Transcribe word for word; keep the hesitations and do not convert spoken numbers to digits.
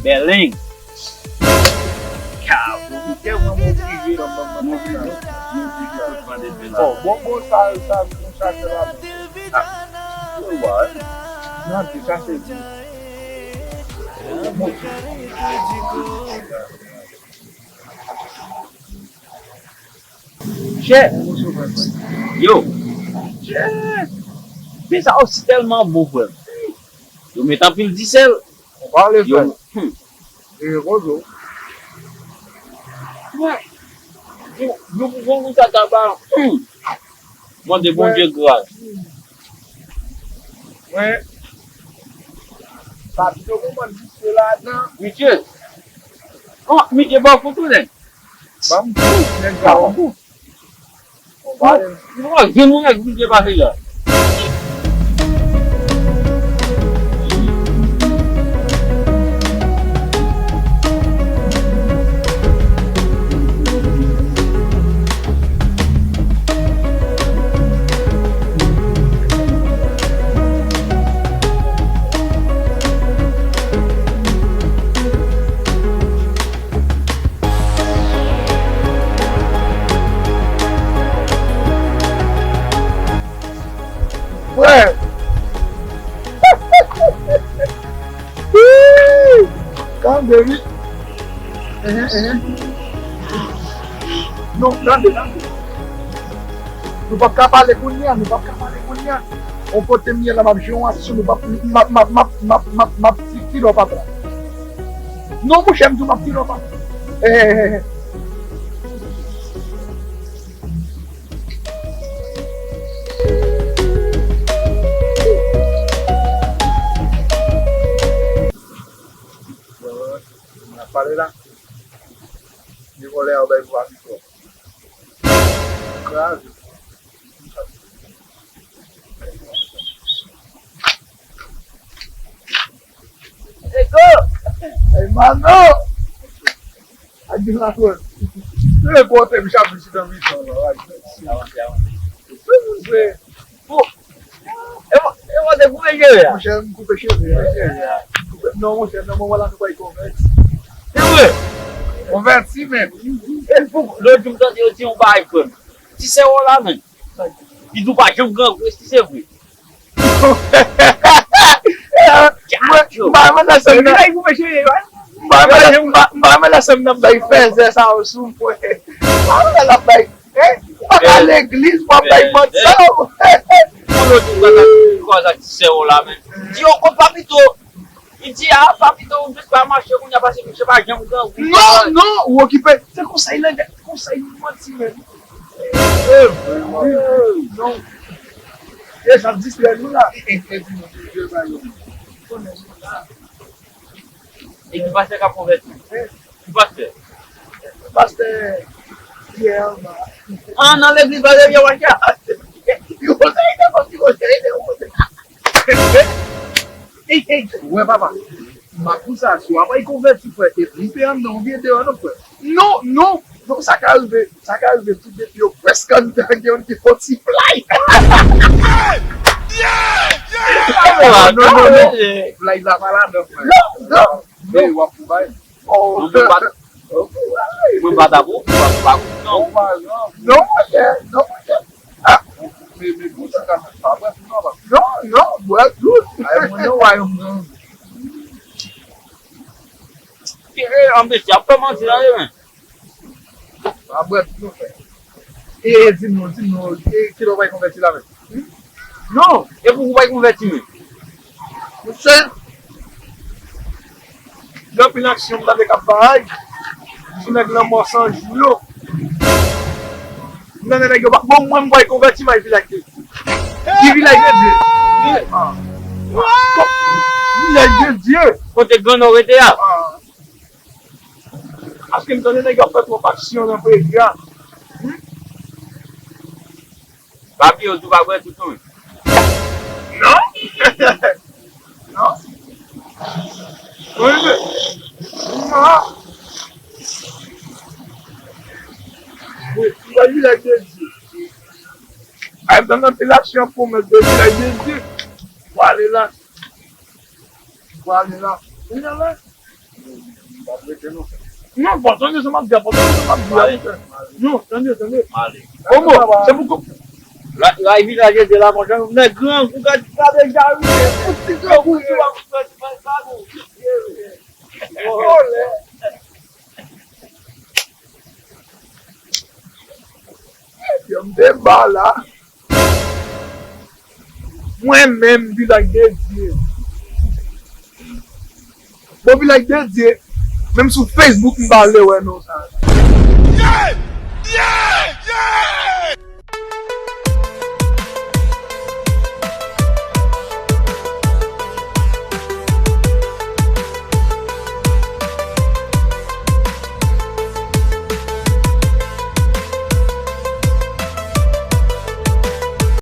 Bèleng. Ka, pwofitè, mwen, m oblije, m oblije, m oblije sot mande bèleng. Bon, bon, bon, sa, sa, nou chache la. Ah, ou wè, nan di sa se di. Chè. Yo. Chè. Men sa osi tèlman bon, frè m. Yo met anpil disèl. Ou pale, frè. Yo, hmm. E konzo. Mwen, nou, nou pou fè yon tata ba, hmm. Mande Bondye gras. Mwen, sa pito pou mwen diske ladan. Misye. Oh, misye ba w kout tounen. Ban m tou, nèg sa yo. Ou pa jwenn yon nèg vin pase la. Frè! Tande, wi. Ehe, ehe. Non, tande, tande. Nou p ap ka pale kounye a, nou p ap ka pale kounye a. On kote m ye la, m ap jwe yon aksyon, nou p ap, m ap, m ap, m ap, m ap, m ap, m ap ti, ti lò papa. Non, monchè, m di w m ap ti lò papa. Eh, eh, eh, eh. N ap pale la. Li vòlè a bay pou avi twòp. Kraze. Ego! Ey, mano! Ak di la twòp. Se kote m chape chita mitan la. Avanse, avanse. Se moun se. Bon. E mwen, e mwen te koupe cheve a. Monchè, m koupe cheve a. Koupe cheve a. Koupe, non, monchè, nan moman la nou bay konvèti. Se vre? Konvèti, men. E pou, lòt jou m tande yo di yon bagay, frè m. Ti sè w la, men. Li di w pa janm grangou, èske se vre? Mwen, m pa renmen lè sè m nan. M pa renmen lè, m pa, m pa renmen lè sè m nan bay fèzè sa yo sou mwen. M pa renmen l ap bay. Eh, ou pa ka legliz, w ap bay manti sa yo. Pou lòt jou, m pa ta koze ak ti sè w la, men. Di yo, o, Papito. Li di, a, Papito, ou jis pa mache kounye a, paske misye pa janm grangou. Non, non, ou okipe. Se konsa l ap, konsa l manti, men. Eh, non. E sa ap distrè nou la. E, e, e, di nou, Dye ba yo. Konnen nou la. E ki pastè k ap konvèti? Ki pastè? Pastè Pierre Alma. Ah, nan legliz Pastè Pierre Alma. Yo, sa ide, yo, sa ide. Ey, ey, wè papa, m ap pou sa, si w ap al konvèti, frè, epi w te anndan, ou byen deyò, non, frè. Non, non, non, sa ka rive, sa ka rive tou depi yo prèske anndan, gen youn ki fè yon ti flay. Non, non, non, non. Flay la pa ladan, frè. Non, non. Men w ap pou bay. Oh. Mwen pa t ap, mwen pa t ap, non. Non, monchè, non, monchè. Ah, men, men, pou sa ka fè, pa bwè pou non, pa. Non, non, bwè tout. Ay, mwen, non, wayòm nan. E, e, anbesye, ap fè manti la, men. Pa bwè pou non, frè. E, e, di m non, di m non, e, kilè w bay konvèti la, men? Non, e pou ou bay konvèti, men. Monchè, gen anpil aksyon m tande k ap bay sou nèg lanmò san jou yo. M tande nèg yo pa, bon, mwen, m bay konvèti, m al vilaj de Dye. Ki vilaj de Dye? Ah. Vilaj de Dye. Kote Gran Nò rete a? Ah. Paske m tande nèg yo ap fè twòp aksyon nan peyi a. Hmm? Papi, yo di w pa bwè tout non. Non. Non. Wi, men. Non. Wi, m wè vilaj de Dye. Ay, m tande anpil aksyon pwomèt de vilaj de Dye. Pou ale la. Pou ale la. Pou ale la. Non, pa tande sa m ap di a, pa tande sa m ap di a, monchè. Non, tande, tande. Omo, se pou kou. La, la, vilaj ede la, monchè. Nèg grangou, gade, gade, gade. Ou ti grangou, ou ti grangou. Yo, m te ba la. Mwen menm, vilaj dedye. Bon, vilaj dedye. Menm sou Facebook, m pa vle wè non sa.